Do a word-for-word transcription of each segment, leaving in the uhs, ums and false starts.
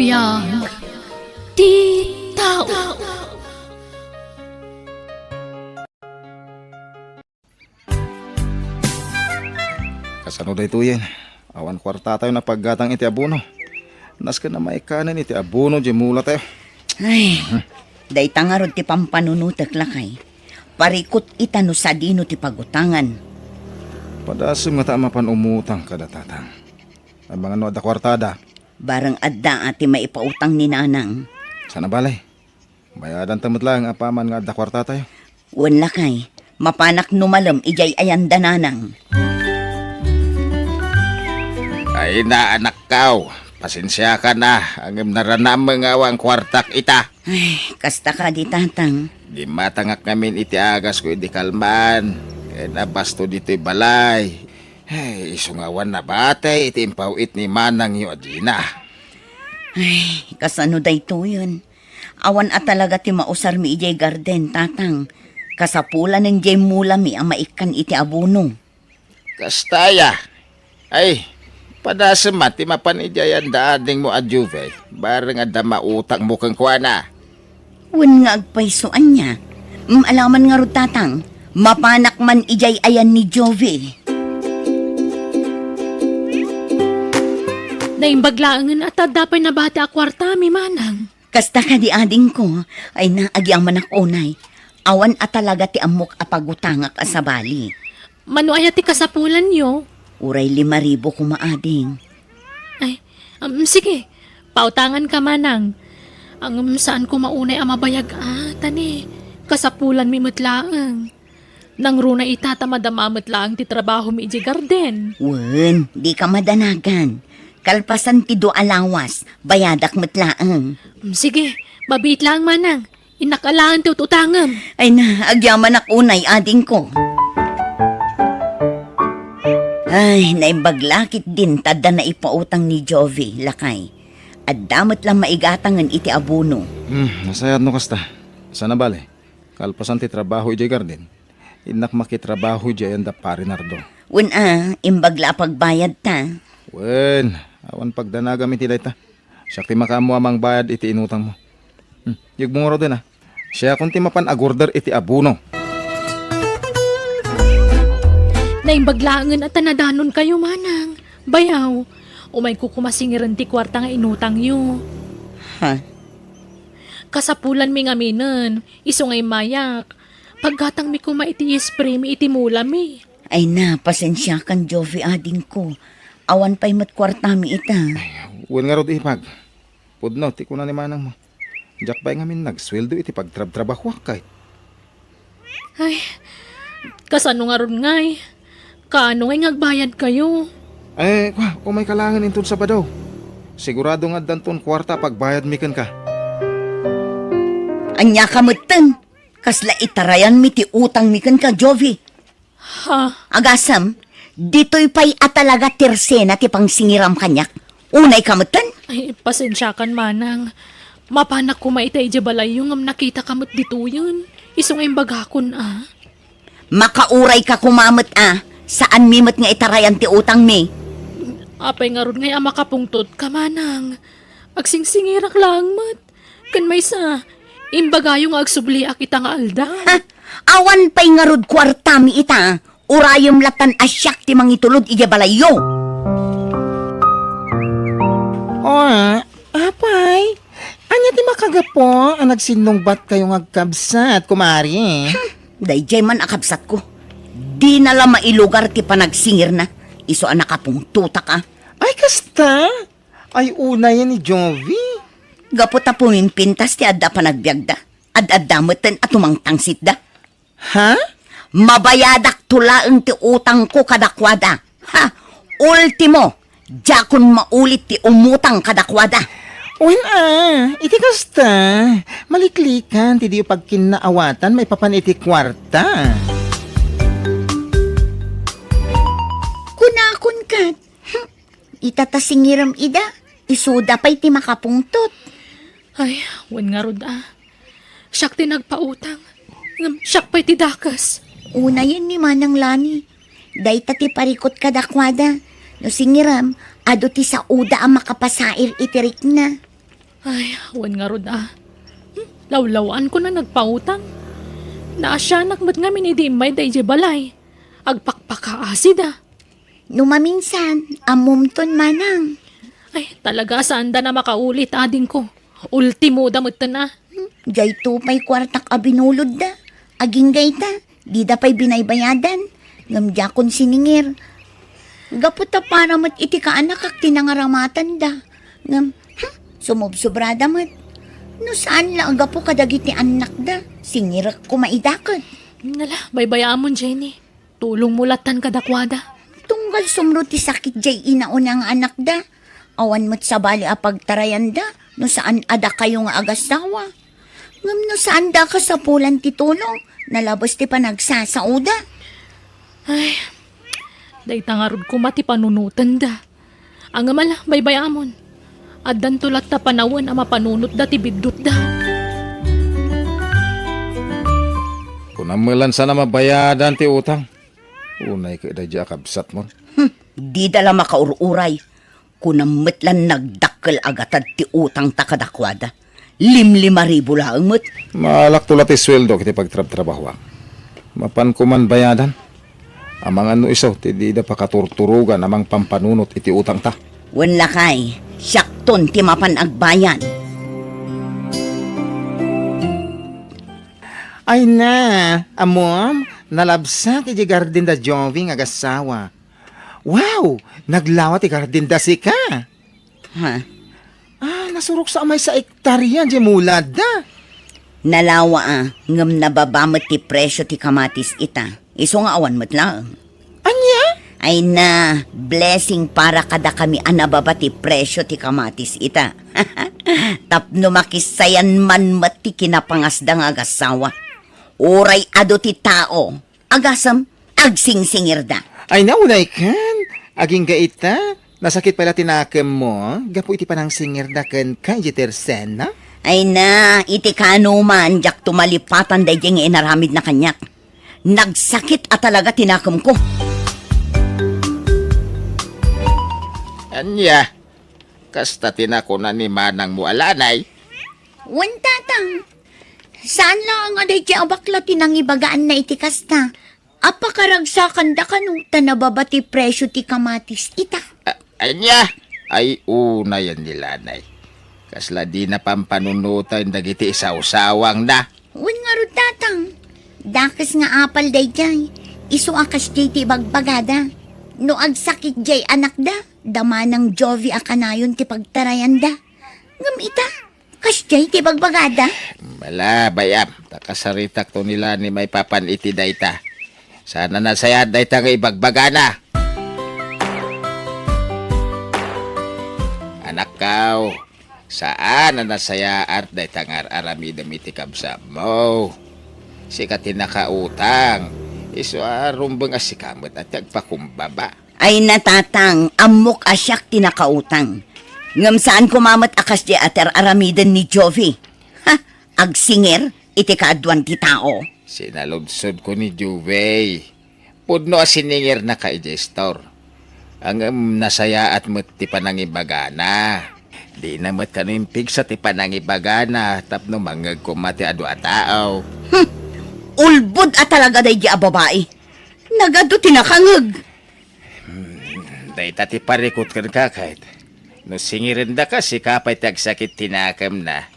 Biag ti tao. Kasano daytoyen? Awan kuartatayo a paggatang iti abono. Nasken a maikanen iti abono diay mulatayo. Ay, dayta ngarud ti pampanunotek, lakay. Parikut ita no sadino ti pagutangan. Padasem ngata a mapan umutang kada tatang. Amangan no adda kuartada. Bareng adda a ti maipautang ni nanang. Saan a bale. Bayadanta met laeng apaman nga adda kuartatayo. Wen, lakay, mapanak no malem idiay ayanda, nanang. Ay na, anakkaw. Pasensiakan a, ngem naranam nga awan kuartak ita. Ay, kasta kadi, tatang. Dimmatangak ngamin iti agasko idi kalman. Ken abasto ditoy balay. Ay, isu nga awan nabati iti impaw-it ni manangyo a Gina. Ay, kasano daytoyen? Awan a talaga ti mausarmi idiay garden, tatang. Kasapulanen diay mulami a maikkan iti abono. Kasta aya? Ay, padasem man ti mapan idiay ayanda adingmo a Jove, bareng adda mautangmo kenkuana. Wen nga agpayso ania? Mm, alaman ngarud, tatang. Mapanak man idiay ayan ni Jove. Naimbag laengen a ta adda pay nabati a kuartami, manang. Kasta kadi, adingko, ay na, agyamanak unay. Awan a talaga ti ammok a pagutangak a sabali. Mano aya ti kasapulanyo? Uray lima ribu koma, ading. Ay, um, sige. Pautanganka, manang. Ngem saan koma unay a mabayag a, ta ni, kasapulanmi met laeng. Nangruna ita ta madama met laeng ti trabahomi idiay garden. Wen, dika madanagan. Kalpasan ti dua a lawas, bayadak met laeng. Mm, sige, mabiit laeng, manang. Innak alaen ti ut-utangem. Ay na, agyamanak unay, adingko. Ay, naimbag la ketdin ta adda naipautang ni Jove, lakay. Adda met la maigatangen iti abono. Hmm, nasayaat no kasta. Saan a bale. Kalpasan ti trabaho idiay garden, innak makitrabaho idiay ayanda Pari Nardo. Wen a, imbag la a pagbayadta. Wen, awan pagdanagam iti dayta. Siak ti makaammo a mangbayad iti inutangmo. Hmm, yegmo ngaruden a. Siakon ti mapan agorder iti abono. Naimbag laengen a ta nadanonkayo, manang. Bayaw, umayko koma singiren ti kuarta nga inutangyo. Ha? Kasapulanmi ngaminen, isu nga immayak. Paggatangmi koma iti ispraymi iti mulami. Ay na, pasensiakan, Jove, adingko. Awan pay met kuartami ita. Ay, wen ngarud, ipag. Pudno ti kuna ni manangmo. Diak pay ngamin nagsueldo iti pagtrabtrabahoak, kay. Ay, kasano ngarud ngay? Kaano ngay nga agbayadkayo? Eh, kua, umayka laengen inton Sabado. Sigurado nga addanton kuarta a pagbayadmi kenka. Ania ka metten? Kasla itarayanmi ti utangmi kenka, Jove. Ha? Agasem, ditoy pay a talaga ti resena ti pangsingiram kaniak. Unayka metten? Ay, pasensiakan, manang. Mapanak koma ita idiay balayyo ngem nakitaka met ditoyen. Isu nga imbagakon a. Makaurayka koma met a, saanmi met nga itarayan ti utangmi. Apay ngarud ngay a makapungtotka, manang? Agsingsingirak laeng met. Ken maysa, imbagayo nga agsubliak ita nga aldaw. Ha? Awan pay ngarud kuartami ita. Urayem latan a siak ti mangitulod idiay balayyo. Oh, apay, ania ti makagapu a nagsinnungbatkayo nga agkabsat, kumare? Hmm, daydiay man a kabsatko. Dina la mailugar ti panagsingirna, isu a nakapungtotak a. Ay, kasta? Ay, unayen ni Jovi. Gapu ta pumimpintas ti adda panagbiagda, ad-adda metten a tumangtangsitda. Ha? Mabayadakto laeng ti utangko kadakuada. Ha? Ultimo, diakon maulit ti umutang kadakuada. Wen a, iti kasta, maliklikan ti diyo pagkinnaawatan maipapan iti kuarta. Kunakon ket, hmm, ita ta singirem ida, isuda pay ti makapungtot. Ay, wen ngarud a. Siak ti nagpautang. Ngem siak pay ti dakes. Unayen ni Manang Lani. Dayta ti parikut kadakuada. No singirem, adu ti sauda a makapasair iti rikna. Ay, wen ngarud a. Hmm, lawlawaanko na nagpautang. Naasianak met ngamin idi immay daydiay balay. Agpakpakaasida. No maminsan, ammomton manang. Ay, talaga, saanda na makaulit, adingko. Ultimoda metten a. Hmm, dayto pay kuartak a binulodda. Agingga ita, dida pay binaybayadan. Ngem diakon siningir. Gapu ta para met iti kaanakak ti nangaramatanda. Ngem, hmm, sumubsubrada met. No saan la a gapu kadagiti annakda, singirek koma idaket. Nala, baybayaamon, Jenny. Tulongmo lattan kadakuada. Tunggal sumro ti sakit jay inauna nga anakda. Awan met sabali a pagtarayanda no saan a dakayo nga agasawa. Ngem no saanda a kasapulan ti tulong, nalabes ti panagsasaoda. Ay, dayta ngarud koma ti panunotenda. Ngem ala, baybayamon. Addanto latta panawen a mapanunotda ti biddutda. Kunam met la saan a mabayadan ti utang. Unay ket daydiay a kabsatmon. Hmm, dida la makaur-uray. Kunam met la nagdakkel a gatad ti utangta kadakuada. Limlima ribu laeng met. Maalakto la ti sueldo iti pagtrabtrabahoak. Mapan koman bayadan. Amangan no isu ti dida pakaturturogan a mangpampanunot iti utangta. Wen lakay, siakton ti mapan agbayad. Ay na, ammom, nalabsak iti garden da Jovi nga agasawa. Wow! Naglawa ti garden da sika! Ha? Ah, nasurok sa amay sa ektarya di mulada. Nalawa a, ngem nababa met ti presyo ti kamatis ita. Isu nga awan met laeng. Ania? Ay na, blessing para kadakami a nababa ti presyo ti kamatis ita. Tapno makissayan man met ti kinapangasda nga agasawa. Uray adu ti tao, agasem, agsingsingirda. Ay na, unay ken, agingga ita, nasakit pay la ti nakemmo gapu iti panangsingirda kenka idiay tersena? Ay na, iti kaanoman, diak tumalipatan daydiay nga inaramidna kaniak. Nagsakit a talaga ti nakemko. Ania, kasta ti nakuna ni manangmo a lanay? Wen, tatang. Saan laeng a daydiay a bakla ti nangibagaanna iti kasta. Apakaragsakanda kano ta nababa ti presyo ti kamatis ita. A-, ania? Ay, unayen ni lanay. Kasla dina pampanunoten dagiti isawsawangna. Wen ngarud, tatang. Dakes nga apal daydiay. Isu a kasdiay ti ibagbagada. No agsakit diay anakda, da manang Jovi a kanayon ti pagtarayanda. Ngem ita, kasdiay ti ibagbagada. Ala, bay-am, ta kasaritakto ni Lani maipapan iti dayta. Saan a nasayaat dayta nga ibagbagana. Anakkaw, saan a nasayaat dayta nga ar-aramidem iti kabsatmo. Sika ti nakautang. Isu a rumbeng a sika met a ti agpakumbaba. Ay na, tatang, ammok a siak ti nakautang. Ngem saan koma met a kasdiay a ti ar-aramiden ni Jovi. Ha? Agsingir iti kaaduan ti tao. Sinaludsodko ni Jovi. Pudno a siningirnaka idiay store. Ngem nasayaat met ti panangibagana. Dina met kano impigsa ti panangibagana tapno mangngeg koma ti adu a tao. Hmm. Ulbod a talaga daydi a babai. Nagadu ti nakangngeg. Hmm, dayta ti parikut kenka, ket no singirendaka, sika pay ti agsakit ti nakemna.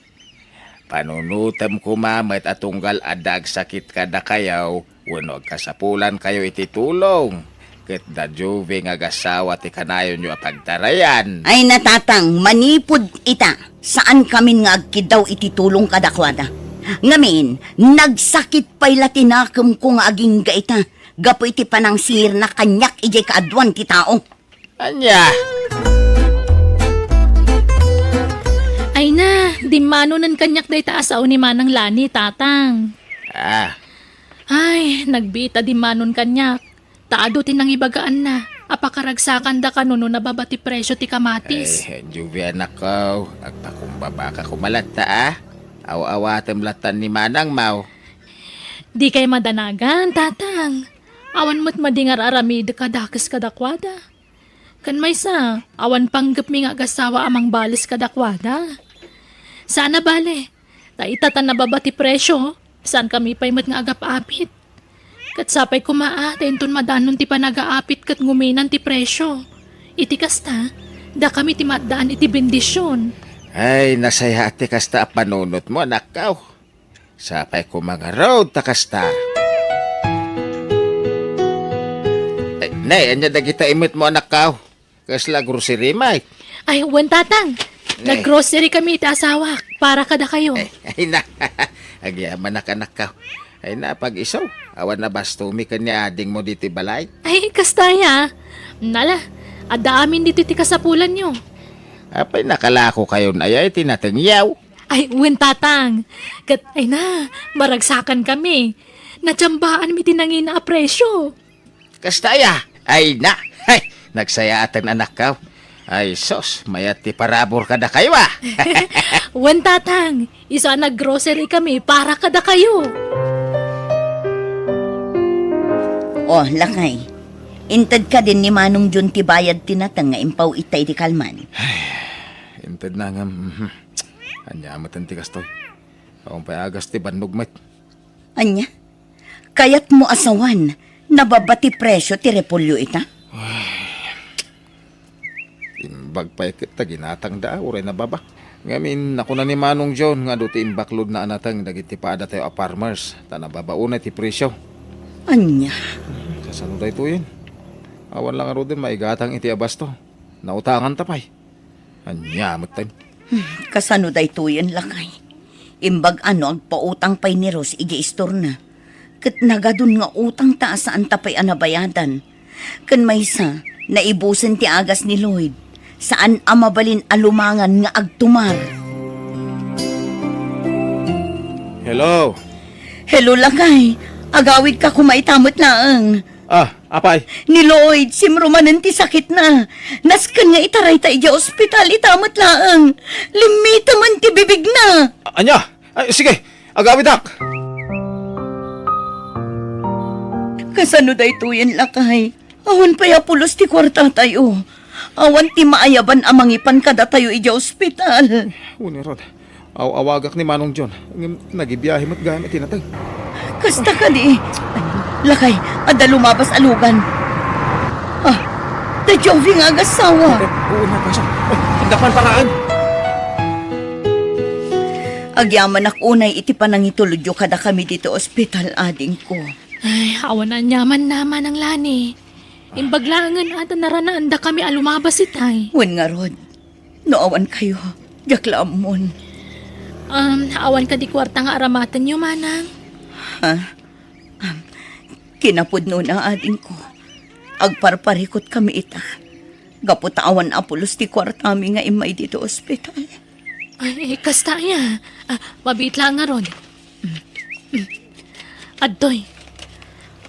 Panunotem koma met a tunggal adda agsakit kadakayo wenno agkasapulankayo iti tulong, ket da Jovi nga agasawa ti kanayonyo a pagtarayan. Ay na, tatang, manipud ita, saankamin nga agkiddaw iti tulong kadakuada. Ngamin, nagsakit pay la ti nakemko nga agingga ita, gapu iti panangsingirna kaniak idiay kaaduan ti tao. Ania? Ay na, dimmanonen kaniak dayta a sao ni Manang Lani, tatang. Ah. Ay, nagbiit a dimmanon kaniak. Ta adu ti nangibagaanna a pakaragsakanda kano no nababa ti presyo ti kamatis. Ay, Jovi, anakko, agpakumbabaka koma latta, a. Aw-awatem latta ni manangmo. Dikay madanagan, tatang. Awan met madi nga ar-aramidek a dakes kadakuada. Ken maysa, awan panggepmi nga agasawa a mangbales kadakuada. Saan a bale. Ta ita ta nababa ti presyo, saankami pay met nga agap-apit. Ket sapay koma a, ta inton madanon ti panagaapit ket nguminan ti presyo. Iti kasta, dakami ti maaddaan iti bendision. Ay, nasayaat ti kasta a panunotmo, anakko. Sapay koma ngarud ta kasta. Ay, nay, ania dagita imetmo, anakko? Kasla grocery, Mike? Ay, wen, Tatang. Nay. Nag-grocery kami iti asawak para kadakayo. Ay, ay na. Agyamanak, anakko. Ay na, pag-iso. Awan a bastomi ken ni adingmo ditoy balay. Ay, kasta aya. Nala, adda amin ditoy ti kasapulanyo. Apay, nakalakokayon aya iti natengyo? Ay, wen, Tatang. Ket, ay na, maragsakan kami. Natsambaanmi ti nangina a presyo. Kasta aya? Ay na! Ay, nagsayaaten, anakko. Ay, sus, mayat ti parabur kadakayo, a. Wen, Tatang, isu a nag-grocery kami para kadakayo. O, lakay. Inted kadin ni Manong John ti bayad ti nateng nga impaw ita idi kalman. Ay, inted na ngem, mhm. Ania met ti kastoy? Awan pay agas ti bannog met. Ania? Kayatmo a sawen, nababa ti presyo ti repolyo ita? Imbag pay ket ta ginatangda, uray nababa. Ngamin, nakuna ni Manong John nga adu ti imbaklodna a nateng dagiti padatayo a farmers, ta nababa unay ti presyo. Ania? Kasano daytoyen? Awan la ngaruden maigatang iti abasto. Nautanganta pay. Ania metten? Hmm, kasano daytoyen, lakay? Imbag a no agpautang pay ni Rose iti istorna. Ket nagadun nga utangta a saanta pay a nabayadan. Ken maysa, naibusen ti agas ni Lloyd. Saan a mabalin a lumangan nga agtumar. Hello? Hello, lakay. Agawidka koma ita met laeng. Ah, apay? Ni Lloyd, simrumanen ti sakitna. Nasken nga itarayta idiay ospital ita met laeng. Limmitemen ti bibigna. A-, ania? Ay, sige, agawidak. Kasano daytoyen, lakay? Awan pay a pulos ti kuartatayo. Awan ti maayaban a mangipan kadatayo idiay ospital. Wen ngarud. Aw-awagak ni Manong John, ngem nagibiahe met gayam iti nateng. Kasta kadi. Lakay, adda lumabas a lugan. Ah, da Jovi nga agassawa. Eh, oo na, Pasha. Eh, adda pay paraan. Agyamanak unay iti panangitulodyo kadakami ditoy ospital, adingko. Ay, awan aniamanna, Manang Lani. Imbag laengen a ta naranaandakami a lumabas itay. Wen ngarud, no awan kayo, diak la ammon. Um, awan kadi kuarta nga aramatenyo, Manang? Ha? Um, kinapudnona, adingko. Agparparikutkami ita. Gapu ta awan a pulos ti kuartami nga immay ditoy ospital. Ay, kasta aya. Ah, mabiit laeng ngarud. Mm. Mm. Adtoy.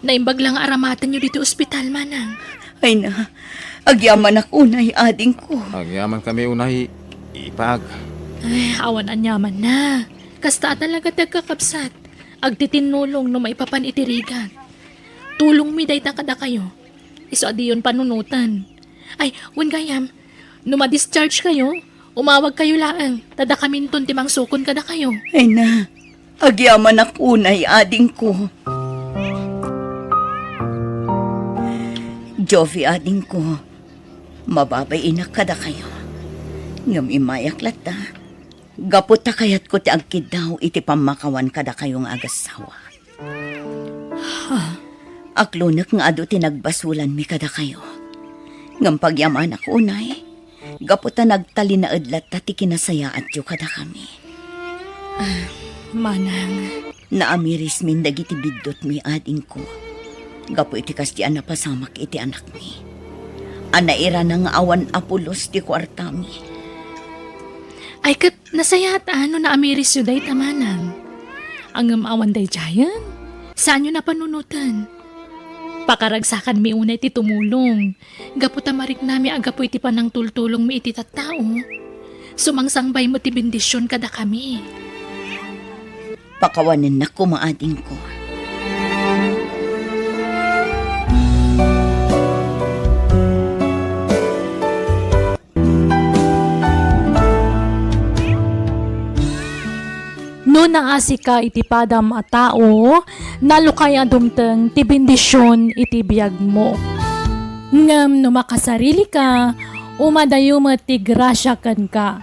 Naimbag la nga aramatenyo ditoy ospital, Manang. Ay na, agyamanak unay, adingko. Agyamankami unay, ipag. Ay, awan aniamanna. Kasta a talaga ti agkakabsat. Agtitinnulong no maipapan iti rigat. Tulongmi dayta kadakayo. Isu a diyon panunoten. Ay, wen gayam, no ma-discharge kayo, umawag kayo laeng, ta dakaminton ti mangsukon kadakayo. Ay na, agyamanak unay, adingko. Jovi, adingko, mababainak kadakayo. Ngem immayak latta, gapu ta kayatko ti agkiddaw iti pammakawan kadakayo nga agassawa. Ha? Aklonek nga adu ti nagbasolanmi kadakayo. Ngem pagyamanak unay, gapu ta nagtalinaed latta ti kinasayaatyo kadakami. Ah, Manang. Naamirismin dagiti biddutmi, adingko, gapu iti kasdi a napasamak iti anakmi. A nairana nga awan a pulos ti kuartami. Ay, ket nasayaat a no naamirisyo dayta, Manang. Ngem awan daydiayen, saanyo a panunoten. Pakaragsakanmi unay ti tumulong, gapu ta mariknami a gapu iti panangtultulongmi iti tattao, sumangsangbay met ti bendision kadakami. Pakawanennak koma, adingko. ta a sika iti padam a tao, nalukay a dumteng ti bendision iti biagmo. Ngem no makasarilika, umadayo met ti grasia kenka.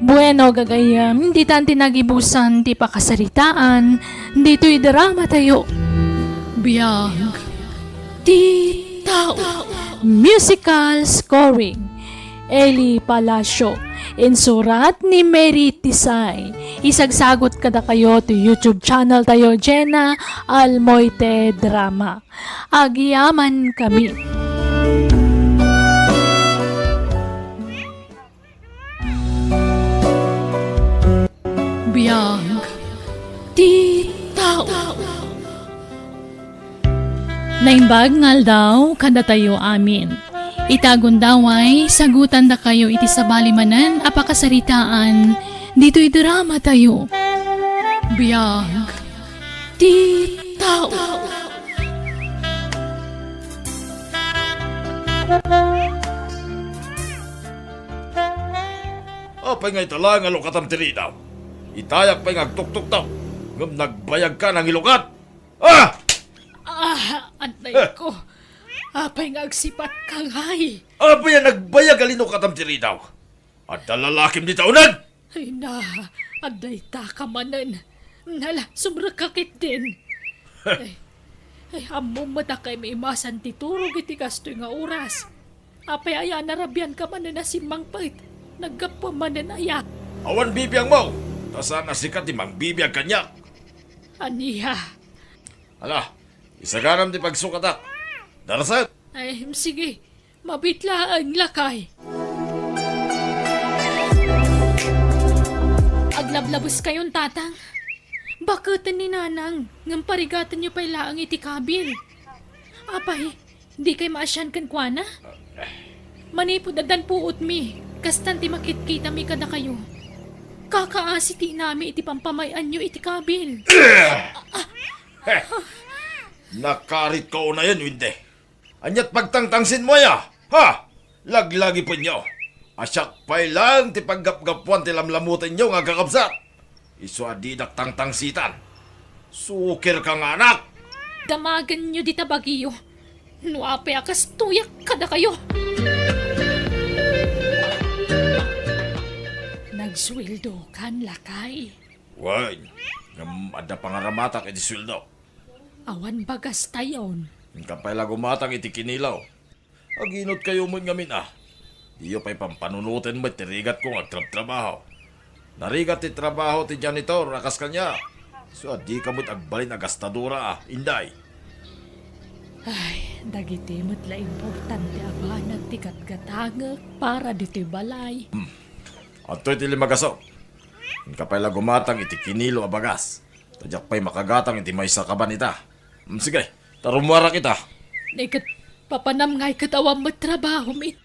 Bueno, gagayyem, ditan ti nagibusan ti pakasaritaan ditoy drama tayo. Biag ti tao. Musical scoring, Eli Palacio. Insurat ni Mary Tisay. Isagsagot kadakayo ti YouTube channel tayo, Jenna Almoite Drama. Agyaman kami. Biag ti tao. Naimbag nga aldaw kadatayo amin. Ita gundaway, sagutandakayo iti sabali manen a pakasaritaan ditoy drama tayo. Biag ti tao. Apay nga ita laeng nga lukatam ti ridaw? Itayak pay nga agtuktuktaw, ngem nagbayagka nangilukat. Ah! Ah, anay ko. Apay nga agsipatka ngay? Apay a nagbayag a linukatam ti ridaw? Adda lalakim dita uneg? Ay na, adda ita ka manen. Nala, sumrekka ketdin. Ay, ay, ammom met a kay maimasan ti turog iti kastoy nga oras. Apay aya a narabianka manen a simmangpet? Naggapuam manen aya? Awan bibiangmo, ta saan a sika ti mangbibiag kaniak. Ania? Ala, isaganam ti pagsukatak. Darasem! Ay, sige. Mabiit laeng, lakay. Aglablabeskayon, tatang. Baketen ni nanang, ngem parigatenyo pay laeng iti kabil. Apay, dikay maasian kenkuana? Manipud addan puotmi, kastan ti makitkitami kadakayo. Kakaasi ti inami iti pampamay-anyo iti kabil. Nakaritko unayen, Wende. Aniat pagtangtangsinmo aya? Ha? Laglagipenyo a siak pay laeng ti paggapgapuan ti lamlamutenyo nga agkakabsat. Isu a didak tangtangsitan. Sukirka nga anak! Damagenyo dita bagiyo. No apay a kastoyak kadakayo. Nagsueldokan, lakay? Wen, ngem adda pangaramatak iti sueldo. Awan bagastayon. Inka pay la gumatang iti kinilo. Aginotkayo met ngamin a. Diyo pay pampanunoten met ti rigatko nga agtrabtrabaho. Narigat ti trabaho ti janitor a kas kaniak. Isu a dika met agbalin a gastadora a, Inday. Ay, dagiti met la importante a banag ti gatgatangek para ditoy balay. Hmm. Adtoy ti limagaso. Inka pay la gumatang iti kinilo a bagas. Ta diak pay makagatang iti maysa a kaban ita. Mm, sige, ta rummuarak ita. Nay ket, papanam ngay ket awan met trabahom it-,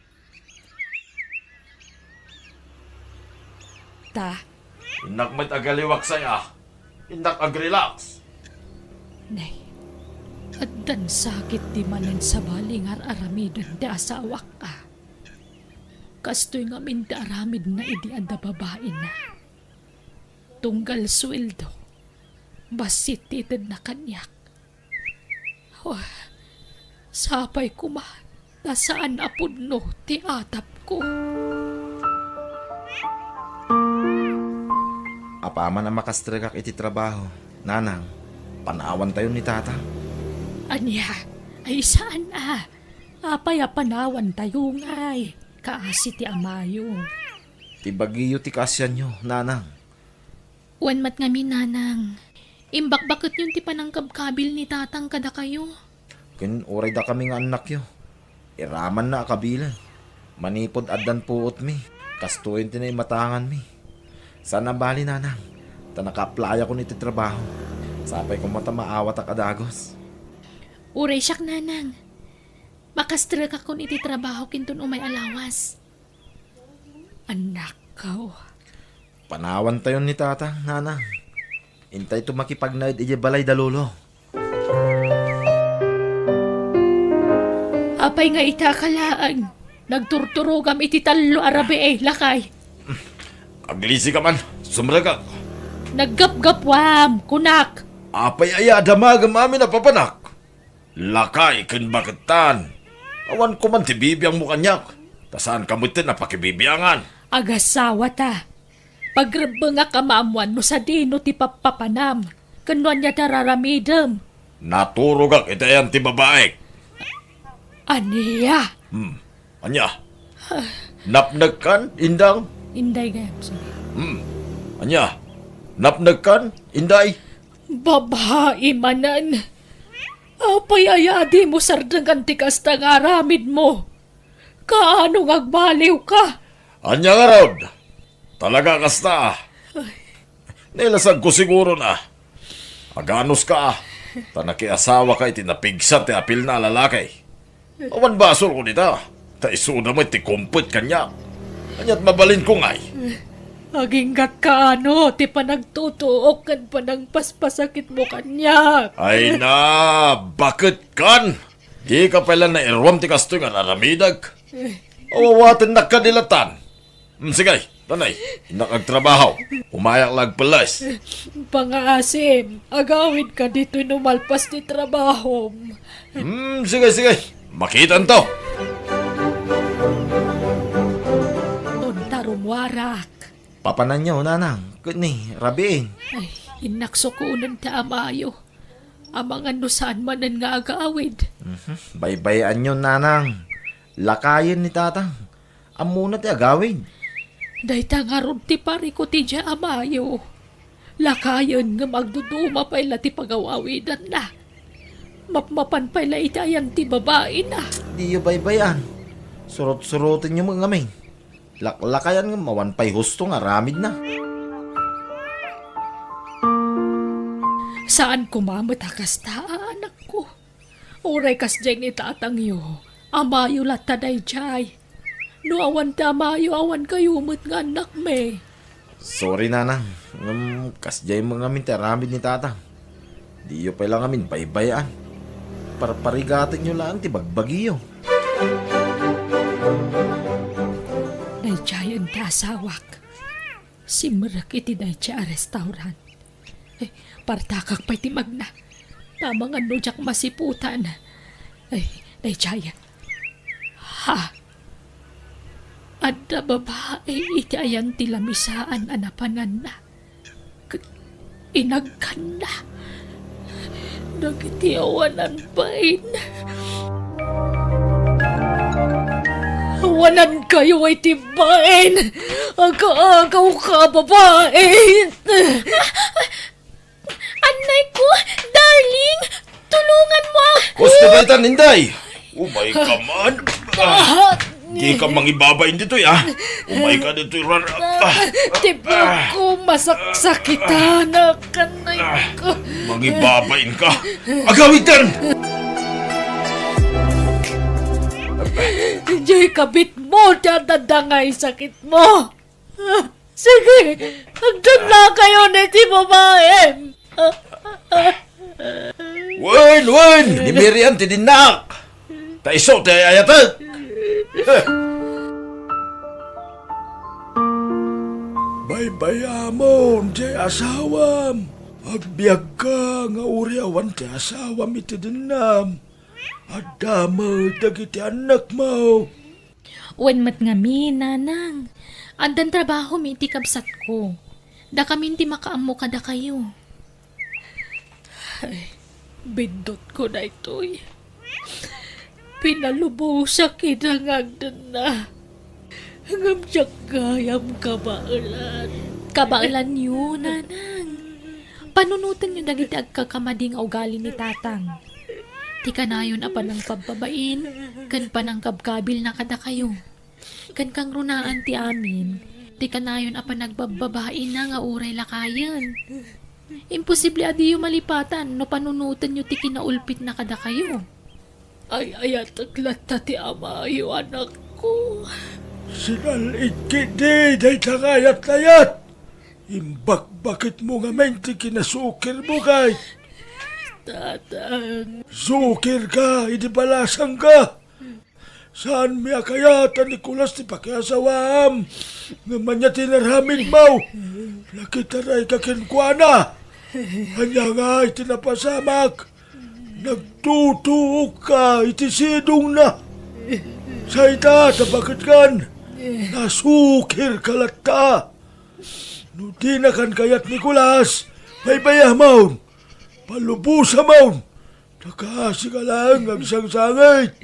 ta. Innak met agaliwaksay a. Innak agrelax. Nay, addan sakit ti manen sabali nga ar-aramiden ti asawak a. Kastoy ngamin ti aramidna idi adda babaina. Tunggal sueldo, bassit ti itedna kaniak. Oh, sapay koma ta saan a pudno ti atapko. Apaman a makastrekak iti trabaho, nanang, panawantayon ni tata. Ania? Ay, saan a? Apay a panawantayo ngay? Kaasi ti amayo. Ti bagiyo ti kaasianyo, nanang. Wen met ngamin, nanang. Imbakbaketyon ti panangkabkabil ni tatang kadakayo. Ken uray dakami nga annakyo, iramanna a kabilen. Manipud addan puotmi, kastoyen ti naimatanganmi. Saan a bali, nanang, ta naka-applyakon iti trabaho. Sapay koma ta maawatak a dagus. Uray siak, nanang. Makastrekakon iti trabaho kinton umay a lawas. Annakko. Panawantayon ni tatang, nanang. Intayto makipagnaed idiay balay da lolo. Apay nga ita ka laeng? Nagturturogam iti tallo a rabii, lakay. Aglisi ka man, sumrekak. Naggapgapuam, kunak. Apay aya a damagem amin a papanak? Lakay ken baketan. Awan koman ti bibiangmo kaniak, ta saanka metten a pakibibiangan. Agasawata. Pagrebbengak a maammuan no sadino ti pappapanam, ken no ania ti ar-aramidem. Naturogak iti ayan ti babaek. Ania? Hmm. Ania? Napnekkan, Indang? Inday gayam, sir. Hmm. Ania? Napnekkan, Inday? Babai manen. Apay aya a dimo sardengan ti kasta nga aramidmo? Kaano nga agbaliwka? Ania ngarud? Talaga kasta? Ay. Nailasagko siguro na. Aganuska, ta nakiasawaka iti napigsa ti apilna a lalaki. Awan basolko dita, ta isuda met ti kumpet kaniak. Ania't mabalinko ngay? Agingga't kaano ti panagtutuok ken panangpaspasakitmo kaniak. Ay na, baketkan? Dika pay la nairuam ti kastoy nga ar-aramidek. Awawatennak kadi latan. Hmm, sige, tanay, innak agtrabaho. Umayak la agpelles. Pangaasim, agawidka ditoy no malpas ti trabahom. Hmm, sige, sige. Makitanto. Unta rumuarak. Papananyo, nanang, ket ni, rabiin. Ay, innak sukonen ti amayo. Amangan no saan manen nga agawid. Mhm. Baybay-anyo, nanang. Lakayen ni tatang. Ammona ti agawid. Dayta ngarud ti pariko ti diay amayo. Lakayen ngem agduduma pay la ti pagaw-awidanna. Mapmapan pay la iti ayan ti babaina. Diyo baybay-an. Surot-surotenyo met ngamin. Laklakayan ngem awan pay husto nga aramidna. Saan koma met a kasta, anakko. Uray kasdiay ni tatangyo, amayo latta daydiay. No awan ti amayo, awan kayo met nga annakmi. Sorry, nanang. Ngem kasdiay met ngamin ti aramid ni tatang. Diyo pay la ngamin baybay-an. Parparigatenyo laeng ti bagbagiyo. Daydiayen ti asawak. Simrek iti daydiay a restaurant. Eh, partakak pay ti magna. Amangan no diak masiputan. Eh, daydiay. Ha? Adda babai iti ayan ti lamisaan a napananna. Ket inagkanna dagiti awanan bain. Awanankayo iti bain. Aga-agawka, babai. Annay ko, darling, tulungan mo ako. Kosto baytan, Inday. Umay ka man. Ah, di ka mangibabain ditoy, ah. Umay ka ditoy, rar-, ah. Ti buko, masaksakitan. Kanay ko. Mangibabain ka. Agawid kan. Diay kabit mo, dadadangay sakit mo. Sige, agdanna kayo na iti babaem. Wen, wen! Ni Miriam ti dinnak! Ta isu ti ay-ayatek! Baybay-amon ti asawam. Agbiagka nga uri awan ti asawam iti dinnam. Adda met dagiti annakmo. Wen met ngamin, nanang. Addan trabaho mi iti kabsatko. Dakamin ti makaammo kadakayo. Ay, bindutko daytoy. Pinalubosak ida nga agdanna. Ngem diak gayam kabaelan. Kabaelanyo, nanang. Panunotenyo dagiti agkakamadi nga ugali ni tatang. Ti kanayon a panangpabbabain ken panangkabkabilna kadakayo. Ken kangrunaan ti amin, ti kanayon a panagbabbabaina nga uray lakayen. Imposible a diyo malipatan no panunotenyo ti kinaulpitna kadakayo. Ay-ayatek latta ti amayo, anakko. Sinal-id ketdi dayta nga ayat-ayat. Imbakbaketmo ngamin ti kinasukirmo, kay. Tatang. Sukirka idi balasangka. Saanmi a kayat a Nicolas ti pakiasawaam, ngem ania ti inaramidmo? Nakitaraika kenkuana. Ania ngay ti napasamak? Nagtutuokka iti sidongna. Say ta, ta baket kan, nasukirka latta. No dinakan kayat, Nicolas, baybayamon, palubosamon, ta kaasika laeng nga agsangsangit.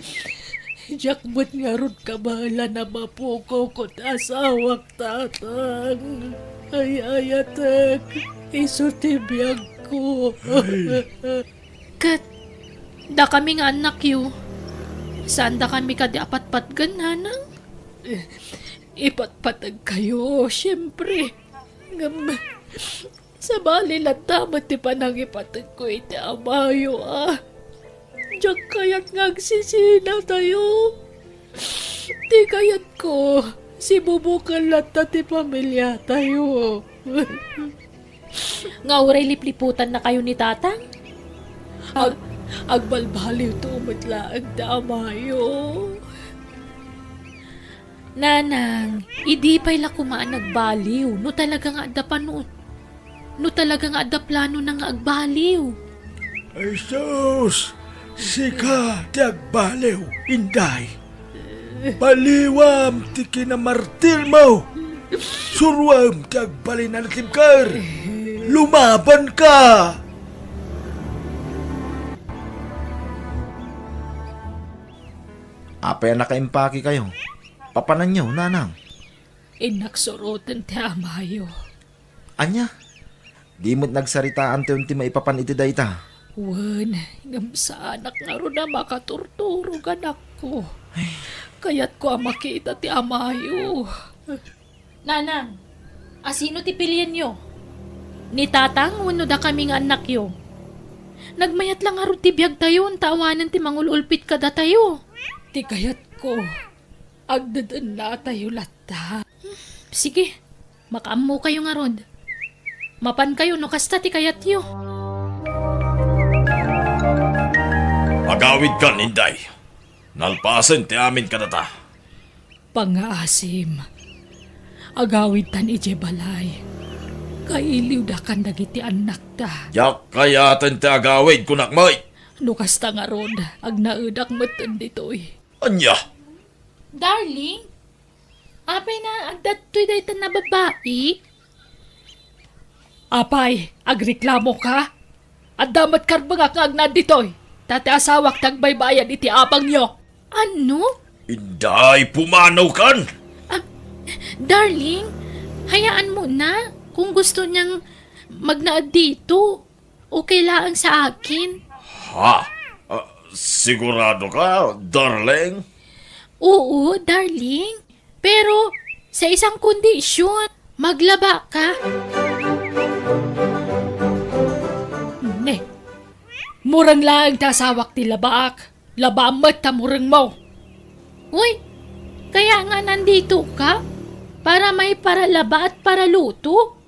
Diak met ngarud kabaelan a mapukaw ket asawak, Tatang. Ay-ayatek, isu ti biagko. Ay. Ket dakami nga annakyo, saandakami kadi a patpatgen, Nanang? Ipatpategkayo, siempre. Ngem, sabali latta met ti panangipategko iti amayo, a. Diak kayat nga agsisinatayo. Ti kayatko, sibubuken latta ti familiatayo. Nga uray lipliputannakayo ni Tatang? Ag-, agbalbaliwto met laeng ti amayo. Nanang, idi pay la koma a nagbaliw, no talaga nga adda panu-, no talaga nga adda planona nga agbaliw. Ay sus, sika ti agbaliw, Inday. Baliwam ti kinamartirmo. Suroem ti agbalin a natibker. Lumabanka! Apay a nakaimpakekayo? Papananyo, Nanang? Innak suroten ti amayo. Ania? Di met nagsaritaantayon ti maipapan iti dayta? Wen, ngem saanak ngarud a makaturturog, anakko. Ay. Kayatko a makita ti amayo. Nanang, asino ti pilienyo? Ni Tatang wenno dakami nga annakyo? Nagmayat la ngarud ti biagtayon ta awanen ti mangul-ulpit kadatayo. Ti kayatko, agdedennatayo latta. Sige, makaammokayo ngarud. Mapankayo no kasta ti kayatyo. Agawidkan, Inday. Nalpasen ti amin kadata. Pangngaasim, agawidtan idiay balay. Kailiwdakan dagiti annakta. Diak kayaten ti agawid, kunak met. No kasta ngarud, agnaedak metten ditoy. Ania? Darling, apay na agdattoy daytan a babai? Apay, agreklamoka? Adda met karbengak nga agnaed ditoy, ta ti asawak ti agbaybayad iti abangyo. Ano? Inday, pumanawkan! Ah, darling, hayaanmona kung gusto niyang magnaed dito. Okay laeng sa akin. Ha? Ah, sigurado ka, darling? Oo, darling. Pero sa isang kondisyon, maglaba ka. Ne, mureng laeng ti asawak ti labaak. Labaam met ta murengmo. Uy, kaya nga nandito ka? Para may paralaba at paraluto?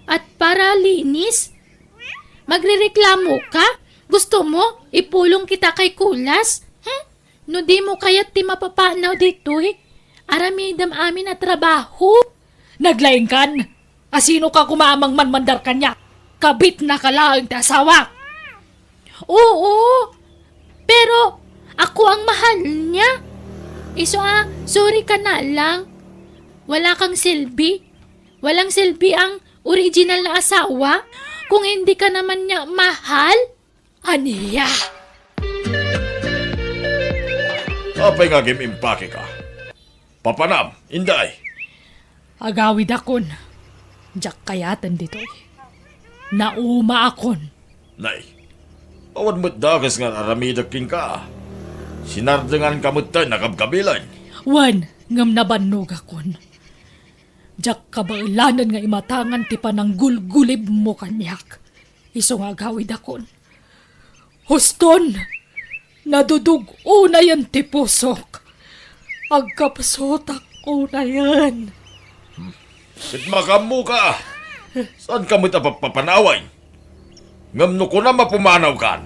At paralinis? Magrereklamo ka? Gusto mo, ipulong kita kay Kulas? Hmm? No di mo kayat ti mapapanaw ditoy, aramidem amin a trabaho. Naglaingkan? Asino ka koma a mangmanmandar kaniak? Kabitna ka laeng ti asawak. Oo, pero ako ang mahal niya. Isu a, sorry ka na lang. Wala kang silbi. Walang silbi ang original na asawa kung hindi ka naman niya mahal. Ania? Apay nga agim-impake ka? Papanam, Inday. Agawidakon. Diak kayaten ditoy. Naumaakon. Nay, awan met dakes nga aramidek kenka. Sinardenganka metten a kabkabilen. Wen, ngem nabannogakon. Diak kabaelanen nga imatangan ti pananggulgulibmo kaniak. Isu nga agawidakon. Huston, nadudug-onayen ti pusok. Agkapsutak unayen. Ket makaammoka, saanka met a papapanawen. Ngem no kunam a pumanawkan,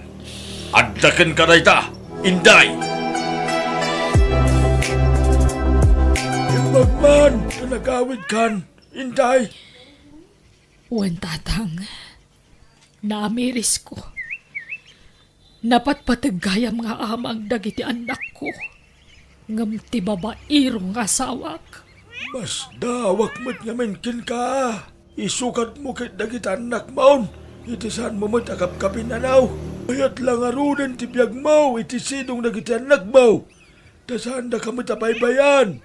adda kenka dayta, Inday. Man, ta nagawidkan, Inday. Wen, Tatang, naamirisko. Napatpateg gayam nga amang dagiti annakko, ngem ti babairo nga asawak. Masdaawak met ngamin kenka. Isukatmo ket dagiti annakmon iti saanmo met a kapkapin-anaw. Mayat la ngaruden ti biagmo iti sidong dagiti annakmo, ta saandaka met a baybay-an.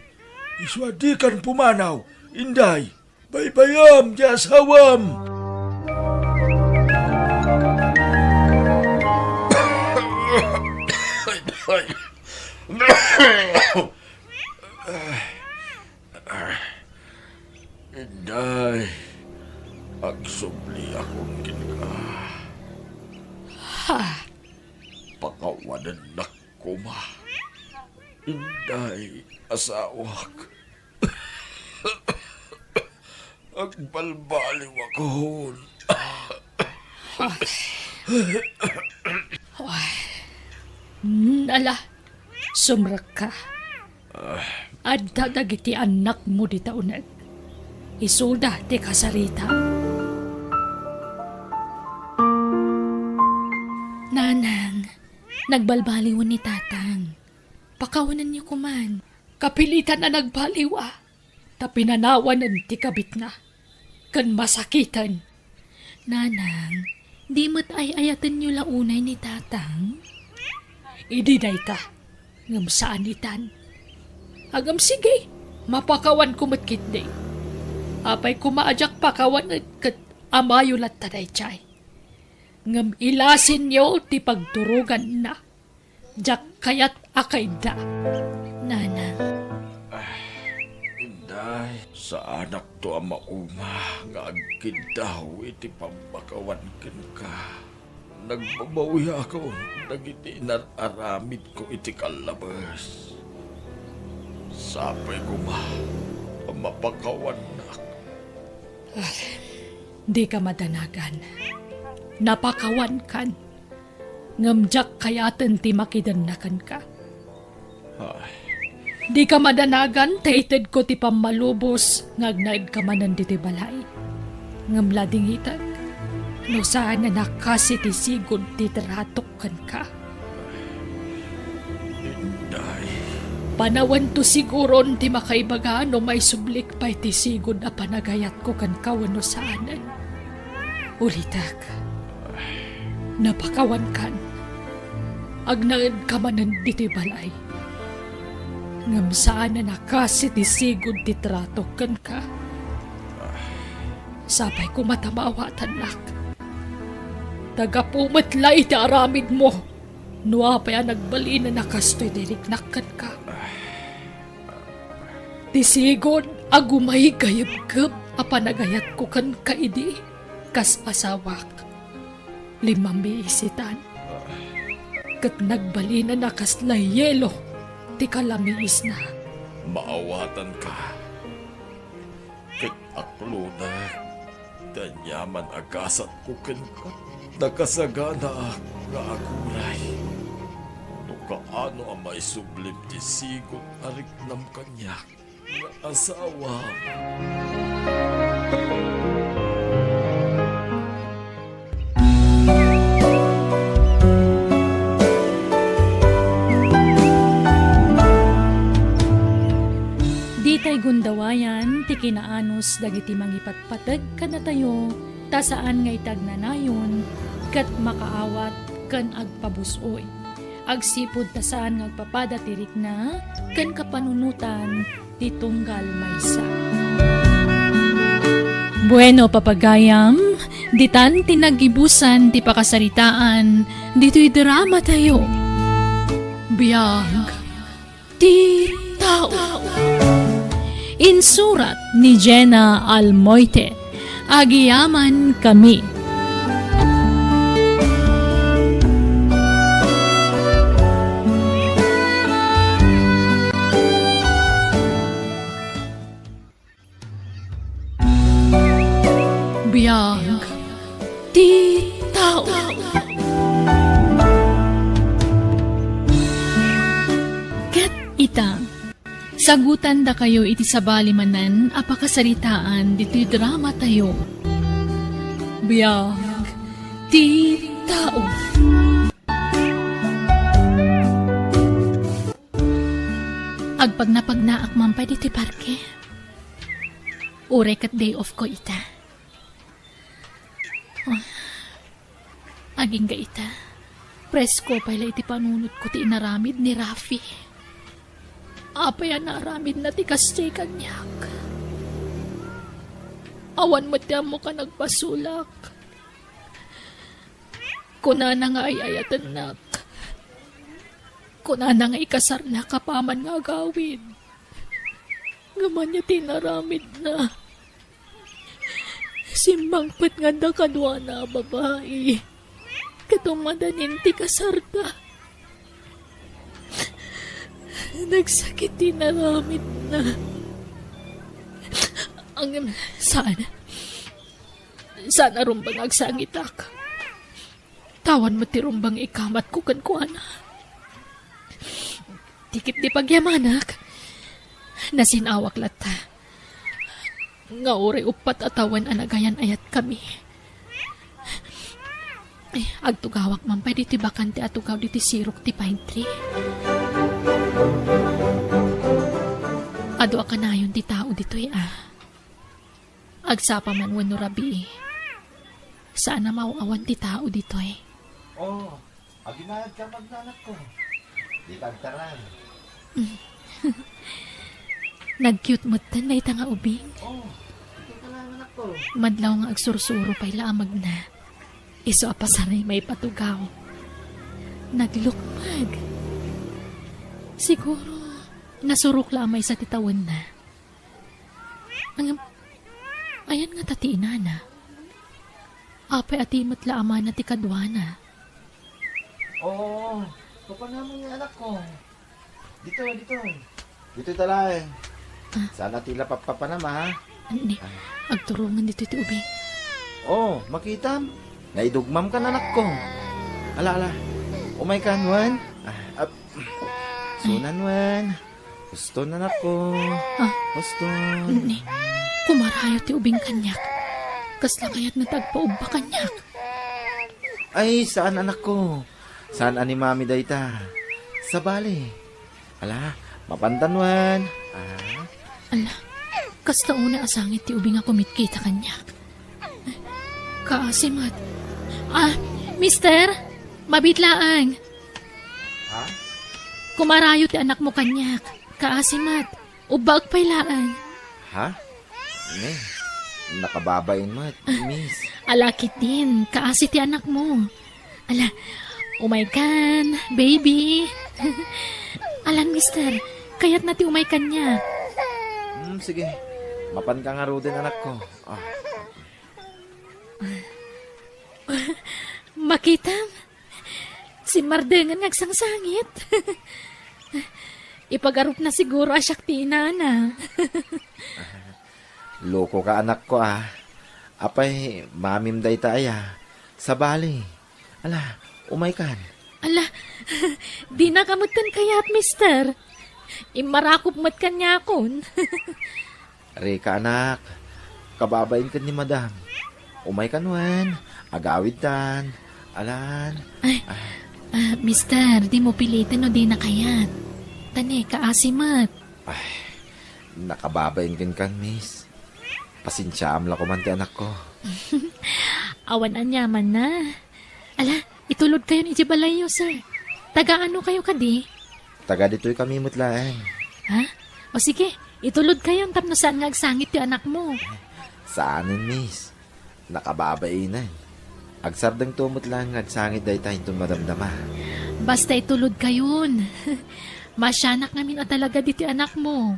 Isu a dikan pumanaw, Inday. Baybayam ti asawam! Inday, agsubli akon kenka. Ha? Pakawanennak koma. Inday, asawak. Agbalbaliwakon. Ay. Ay. Mm, ala, sumrekka. Adda dagiti annakmo dita uneg. Isuda ti kasarita. Nanang, nagbalbaliwen ni Tatang. Pakawanenyo koman. Kapilitan a nagbaliw a, ta pinanawanen ti kabitna, ken masakiten. Nanang, di met ay-ayatenyo la unay ni Tatang? Idi dayta, ngem saan itan. Ngem sige, mapakawanko met ketdi. Apay koma a diak pakawanen ket amayo latta daydiay. Ngem ilasinyo ti pagturoganna. Diak kayat a kaidda, Nanang. Ah, Inday, saanakto a mauma nga agkiddaw iti pammakawan kenka. Nagbabawiakon dagiti inar-aramidko iti kallabes. Sapay koma a mapakawannak. Ah, dika madanagan. Napakawankan. Ngem diak kayaten ti makidenna kenka. Ay. Dika madanagan ta itedko ti pammalubos nga agnaedka manen ditoy balay. Ngem ladingitek, no saanen a kas iti sigud ti tratok kenka. Inday. Panawento siguron ti makaibaga no maisublik pay ti sigud a panagayatko kenka wenno saanen. Ulitek, napakawankan. Agnaedka manen ditoy balay. Ngem saanen a kas iti sigud ti tratok kenka. Sapay koma ta maawatannak. Ta gapu met la iti aramidmo, no apay a nagbalinen a kastoy ti riknak kenka. Ti sigud a gumaygayebgeb a panagayatko kenka idi kas asawak. Limmamiisitan. Ket nagbalinen a kasla yelo ti kalamiisna. Maawatanka. Ket aklodek ti aniaman a gasatko kenka. Nakasaganaak nga aguray no kaano a maisublim ti sigud a riknam kaniak nga asawa. Ditay gundawayan ti kinaanus dagiti mangipatpateg kadatayo, ta saan nga iti agnanayon ket makaawat ken agpabus-oy. Agsipud ta saan nga agpapada ti rikna ken kapanunotan ti tunggal maysa. Bueno, papagayam, ditan ti naggibusan ti pakasaritaan ditoy drama tayo. Biag ti tao. Insurat ni Jenna Almoite. Agyamankami. Biag ti tao. Ket ita, Tagutan dakayo iti sabali manen a pakasaritaan ditoy drama tayo. Biag ti tao. Agpagnapagnaak man pay ditoy parke. Uray ket day off ko ita. Ah, agingga ita, presko pay la iti panunotko ti inaramid ni Rafi. Apay a naaramidna ti kasdiay kaniak? Awan met ti ammo ka nagpasulak. Kunana nga ay-ayatennak. Kunana nga ikasarnak apaman nga agawid. Ngem ania ti inaramidna? Simmangpet nga adda kaduana a babai. Ket umadanin ti kasarda. Nagsakit ti inaramidna. Ang, saan? Saan a rumbeng agsangitak? Tawan met ti rumbeng ikamatko kenkuana. Ti ketdi pagyamanak, nasin-awak latta. Nga uray uppat a tawen a nagayan-ayatkami. Ay, agtugawak man pay ditoy bakante a tugaw ditoy sirok ti pine tree. Adu a kanayon ti tao ditoy, a. Agsapa man wenno rabii, saan a maaw-awan ti tao ditoy. Oh, aginayad ka, magnanakko. Di ka agtaran. Nag-cute metten dayta nga ubing. Oh, ito ka lang, anakko. Madlaw nga agsursuro pay la a magna. Isu a pasaray maipatugaw. Naglukmag. Siguro, nasurok la a maysa ti tawenna. Ngem, ayan ngata ti inana? Apay a ti met la a mana ti kaduana? Oo, papanamon nga anakko. Ditoy, ditoy. Ditoy ta laeng. Ah. Saan a ti la pappapanam, ha? Ni, agturongen ditoy ti ubing. Oh, makitam? Naidugmam kan, anakko. Ala, ala. Umay kan, wen? Ah, ap-, sunan, wen. Huston, anakko. Ah. Huston. Ni, kumarayo ti ubing kaniak. Kasla kayatna ti agpaubba kaniak? Ay, saan, anakko. Saan a ni Mami dayta? Sabali. Ala, mapantan wen. Ah. Ala, kasta unay a sangit ti ubing a kumitkita kaniak. Kaasi met. Ah, mister, mabiit laeng. Ha? Kumarayo ti anakmo kaniak. Kaasi met. Ubbaek pay laeng. Ha? Ne, nakababain met, miss. Ala ketdin, kaasi ti anakmo. Ala, umay kan, baby. Alan, mister, kayatna ti umay kaniak. Hmm, sige. Mapan ka ngaruden, anakko. Ah. Makitam? Simmardengen nga agsangsangit. Ipagarupna siguro a siak ti inana. Loko ka, anakko, a. Apay, mamim dayta aya? Sabali. Ala, umay kan. Ala, dina ka metten kayat, mister. Immarakop met kaniakon. Rika, anak, kababain ken ni madam. Umay kan wen, agawidtan. Alan. Ay, ah, mister, dimo piliten no dina kayat. Ta ne, kaasi met. Ay, nakababain kenkan, miss. Pasensiaam la koman ti anakko. Awan aniamanna. Ala, itulodkayon idiay balayyo, sir. Taga-ano kayo kadi? Taga ditoy kami met laeng. Ha? O sige, itulodkayon tapno saan nga agsangit ti anakmo. Saanen, miss. Nakababainen. Agsardengto met laeng nga agsangit dayta inton madamdama. Basta itulodkayon. Masianak ngamin a talaga ditoy anakmo.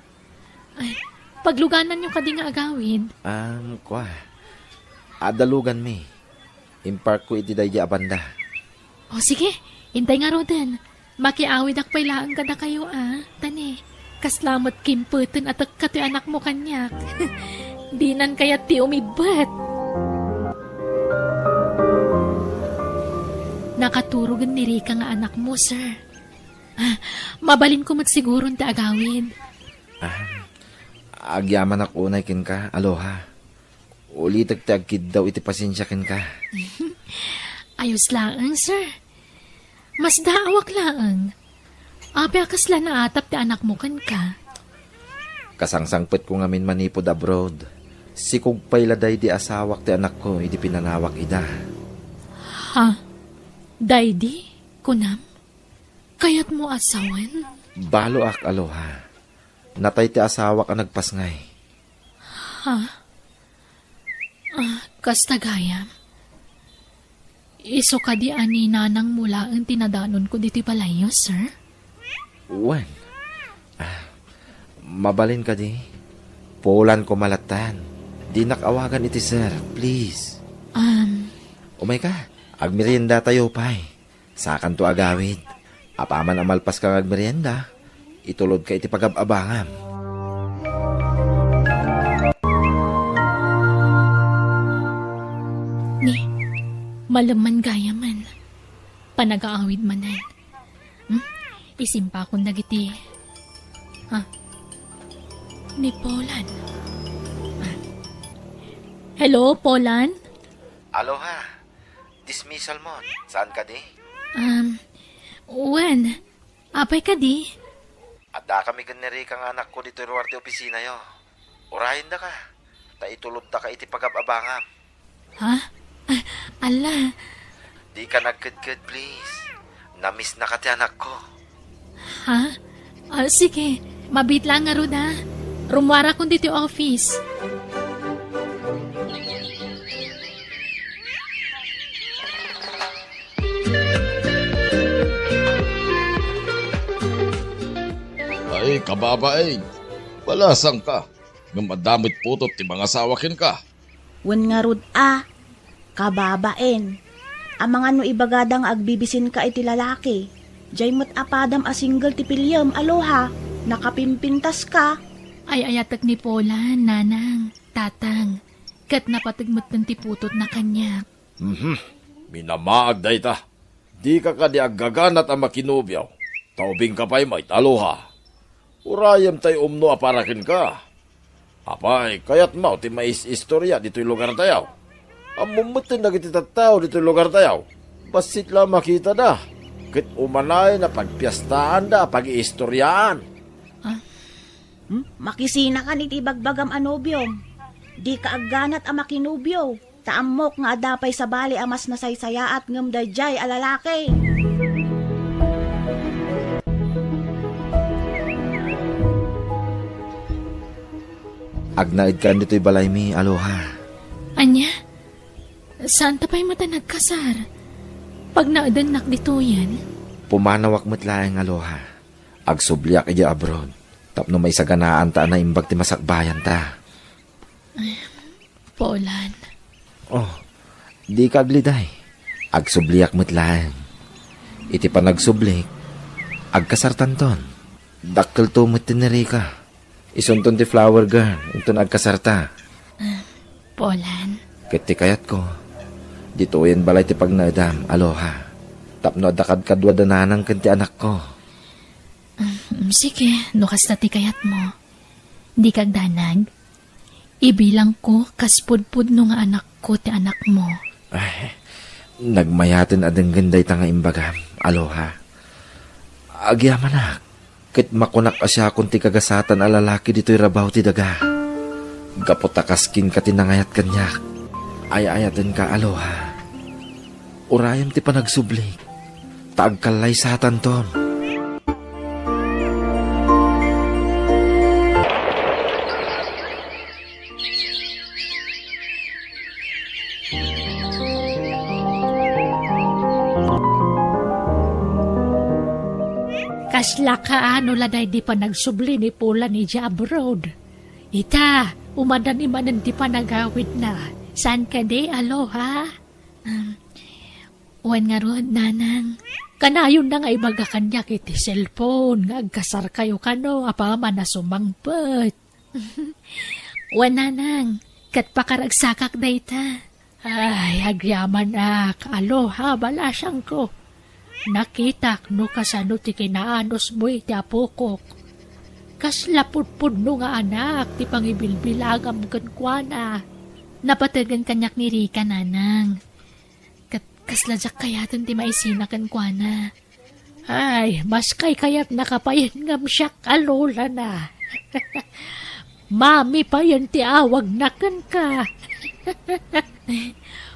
Ay, paglugananyo kadi nga agawid? Um, kua. Adda luganmi. Imparkko iti daydi a banda. O, sige. Intay ngaruden. Makiawidak pay laeng kadakayo, a. Ta ne, kasla met kimpeten a tekka ti anakmo kaniak. Dinan kayat ti umibbet. Nakaturogen ni Rika nga anakmo, sir. Ah, mabalinko met siguron ti agawid. Ah, agyamanak unay kenka, Aloha. Ulitek ti agkiddaw iti pasensia kenka. Ayos laeng, sir. Masdaawak laeng. Apay a kasla naatap ti anakmo kenka? Kasangsangpetko ngamin manipud abroad. Sikog pay la daydi asawak ti anakko idi pinanawak ida. Ha? Daydi? Kunam? Kayatmo a sawen? Baloak, Aloha. Natay ti asawak a nagpasngay. Ha? Ah, kasta gayam. Isu kadi a ni nanangmo laeng ti nadanonko ditoy balayyo, sir? Wen. Ah, mabalin kadi? Pulan ko malatan. Dinak awagan iti sir, please. Um, Umayka, agmeriendatayo pay. Sakanto agawid. Apaman a malpaska nga agmerienda, itulodka iti pagab-abangam. Ni, malemman gayamen. Panagaawid manen. Hmm? Isimpakon dagiti. Ah. Ni Polan. Ah. Hello, Polan? Aloha. Dismissal mo, saan kadi? Um, wen, apay kadi? Adda kami ken ni Rica nga anakko ditoy ruar ti opisinayo. Urayendaka, ta itulodtaka iti pagab-abangam. Ha? Ah, ala. Dika nagkedked, please. Namiss naka ti anakko. Ha? Ah, sige. Mabiit lang ngarud, ha? Rummuarakon ditoy office. Ay, kababain. Balasangka. Ngem adda met putot ti mangasawa kenka. Wen ngarud a, kababain. Amangan no ibagada nga agbibisinka iti lalaki. Diay met a padam a single ti piliem, Aloha. Nakapimpintaska. Ay-ayatek ni Polan, nanang, tatang. Ket napateg metten ti putotna kaniak. Mhm. Minamaag dayta. Dika kadi aggaganat a makinobio, ta ubingka pay met, Aloha. Urayem tay umno a para kenka. Apay, kayatmo ti mais-istoria ditoy lugartayo? Ammom metten dagiti tattao ditoy lugartayo. Bassit la makitada, ket umanayen a pagpiestaanda a pagiistoriaan. Ah? Hmm? Makisinakan iti ibagbagam a nobiom. Dika agganat a makinobio. Ta ammok nga adda pay sabali a mas nasaysayaat ngem daydiay a lalaki. Agnaedkan ditoy balaymi, Aloha. Ania? Saanta pay met a nagkasar? Pagnaedennak ditoyen. Pumanawak met laeng, Aloha. Agsubliak idiay abroad tapno maisaganaanta a naimbag ti masakbayanta. Polan. Oh, dika agliday. Agsubliak met laeng. Iti panagsublik, agkasartanton. Dakkelto met ti ni Rica. Isunton ti flower girl, inton agkasarta. Ah, Polan. Ket ti kayatko, ditoyen balay ti pagnaedam, Aloha. Tapno adda kadkadua da nanang ken ti anakko. Mm, sige, no kasta ti kayatmo. Dika agdanag. Ibilangko kas pudpudno nga anakko ti anakmo. Ay, nagmayaten a denggen dayta nga imbagam, Aloha. Agyamanak, ket makunak a siakon ti kagasatan a lalaki ditoy rabaw ti daga. Gapu ta kas kenka ti nangayat kaniak, ay-ayatenka, Aloha. Urayem ti panagsublik, ta agkallaysatanton. Kasla kaano la daydi panagsubli ni Polan idiay abroad? Ita, umadan imanen ti panagawidna. Saan kadi, Aloha? Um, wen ngarud, nanang. Kanayonna nga ibaga kaniak iti cellphone nga agkasarkayo kano apaman a sumangpet. Wen, nanang, ket pakaragsakak dayta. Ay, agyamanak, Aloha, balasangko. Nakitak no kasano ti kinaanusmo iti apokok. Kasla pudpudno nga anak ti pangibilbilangam kenkuana. Napategen kaniak ni Rica, nanang. Ket kasla diak kayaten ti maisina kenkuana. Ay, mas kaykayatnaka payen ngem siak a lolana. Mami payen ti awagna kenka.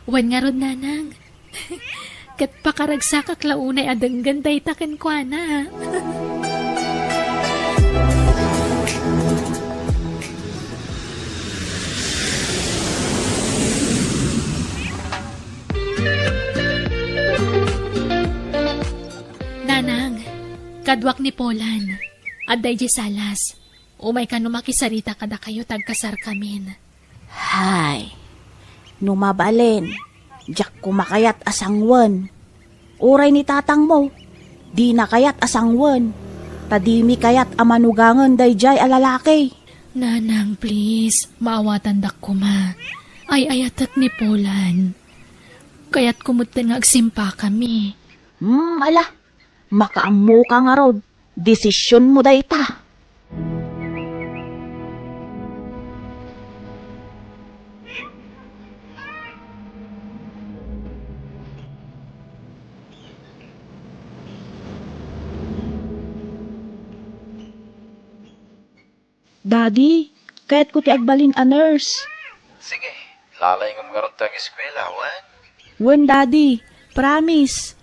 Wen ngarud, nanang. Ket pakaragsakak la unay a denggen dayta kenkuana. Nanang, kaduak ni Polan. Adda idiay salas. Umay kano makisarita kadakayo ta agkasarkamin. Hay, no mabalin, diak koma kayat a sanguen. Uray ni tatangmo, dina kayat a sanguen, ta dimi kayat a manugangen daydiay a lalaki. Nanang, please, maawatandak koma. Ay-ayatek ni Polan. Kayatko metten nga agsimpakami. Hmm, ala, makaammoka ngarud. Desisionmo dayta. Daddy, kayatko ti agbalin a nurse. Sige, lalayngem ngarud ti ageskuela, wen? Wen, Daddy. Promise.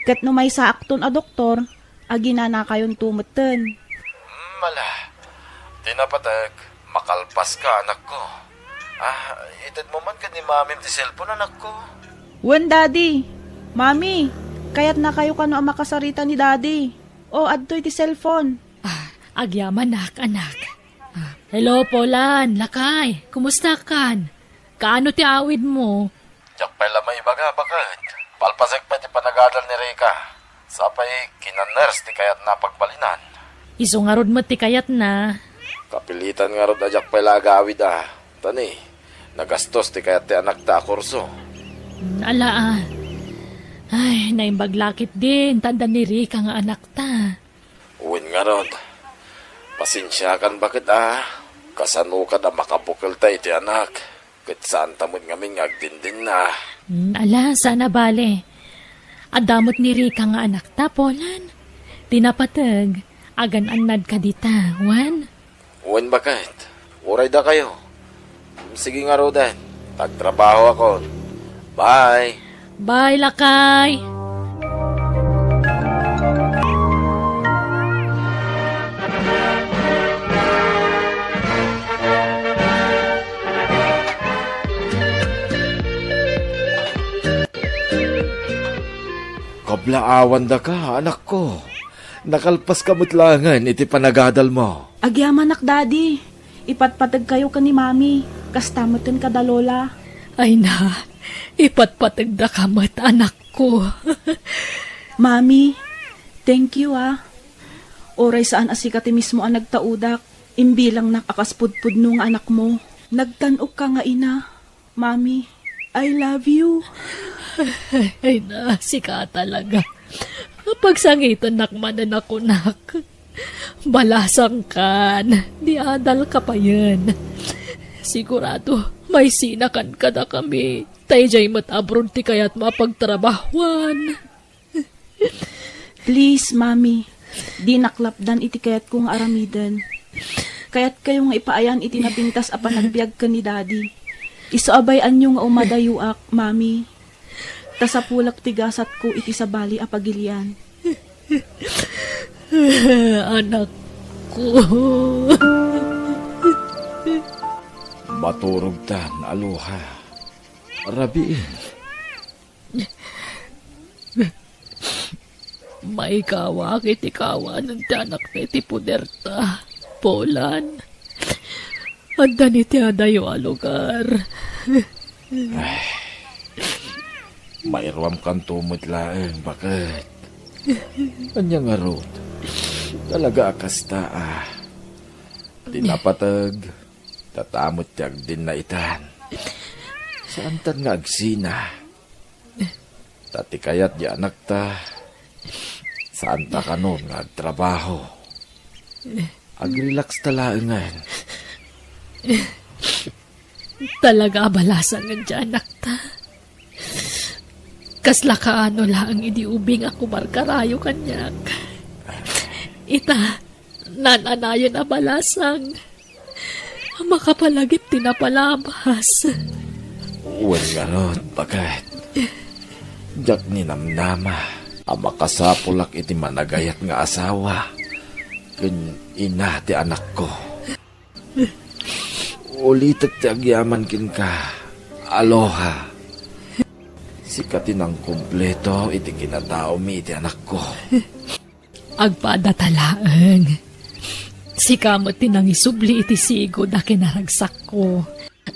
Ket no maysaakton a doktor, aginanakayonto metten. Hmm, ala. Ti napateg, makalpaska, anakko. Ah, itedmo man ken ni Mamim ti cellphone, anakko. Wen, Daddy. Mami, kayatnakayo kano a makasarita ni Daddy. O, adtoy ti cellphone. Ah, agyamanak, anak. Ah, hello, Polan, lakay. Kumustakan? Kaano ti awidmo? Diak pay la maibaga, baket. Palpasek pay ti panagadal ni Rica. Sapay, kina-nurse ti kayatna a pagbalinan. Isu ngarud met ti kayatna. Kapilitan ngarud a diak pay la agawid a. Tani, nagastos ti kayat ti anakta a kurso. Hmm, ala, ah. Ay, naimbag la ketdin, ta adda ni Rica nga anakta. Wen ngarud, pasensiakan baket a, kasano kad a makabukelta iti anak, ket saanta met ngamin nga agdindinna. Hmm, ala, saan a bale. Adda met ni Rica nga anakta, Polan. Ti napateg, agan-annadka dita, wen? Wen baket, uray dakayo. Sige ngaruden, agtrabahoakon. Bye. Bye, lakay. Kablaawandaka, anakko. Nakalpaska met laengen iti panagadalmo. Agyamanak, Daddy. Ipatpategkayo ken ni Mami. Kasta met ken kada Lola. Ay na, ipatpategdaka met, anakko. Mami, thank you, ah. Uray saan a sika ti mismo a nagtaudak, imbilangnak a kas pudpudno nga anakmo. Nagtan-okka nga ina. Mami, I love you. Ay na, sika talaga. Pagsangitennak manen a kunak. Balasangkan, ni adalka payen. Sigurado, maisinakan kadakami. Ta idiay met abroad ti kayatmo a pagtrabahuan. Please, Mami, dinak lapdan iti kayatko nga aramiden. Kayatkayo nga ipaayan iti napintas a panagbiag ken ni Daddy. Isu a bay-anyo nga umadayoak, Mami. Ta sapulak ti gasatko iti sabali a pagilian. Anakko. Maturogtan, Aloha. Rabii. Maikawak iti kawanen ti anakta iti poderta, Polan. Adda ni ti adayo a lugar. Ay, mairuamkanto met laeng, baket. Ania ngarud? Talaga a kasta, ah. Ti napateg, data met ti agdinna itan. Saantan nga agsina. Ta ti kayat di anakta, saanta kanon nga agtrabaho. Agrilaks ta laengen. Talaga a balasangen ti anakta. Kasla kaano laeng idi ubing a kumarkarayo kaniak. Ita, naan-anayon a balasang. Makapalagip ti napalabas. Wen ngarud, baket. Diak ninamnama a makasapulak iti managayat nga asawa ken ina ti anakko. Ulitek ti agyaman kenka, Aloha. Sika ti nangkumpleto iti kinataomi iti anakko. Agpada ta laeng. Sika met ti nangisubli iti sigud a kinaragsakko.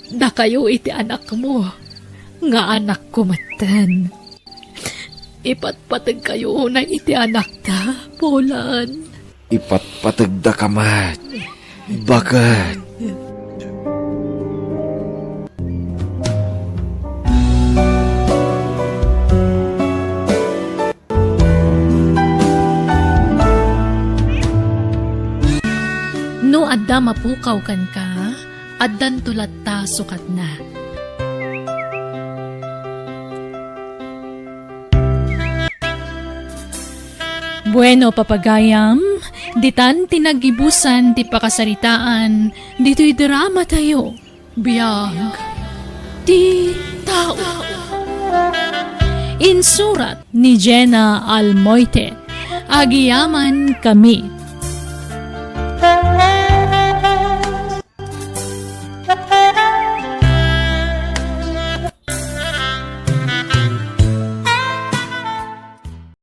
Dakayo iti anakmo, nga anakko metten. Ipatpategkayo unay iti anakta, Polan. Ipatpategdaka met, baket. No adda mapukaw kenka, addanto latta sukatna. Bueno, papagayam, ditan ti naggibusan ti pakasaritaan ditoy drama tayo. Biag ti tao. Insurat ni Jenna Almoite. Agiyaman kami.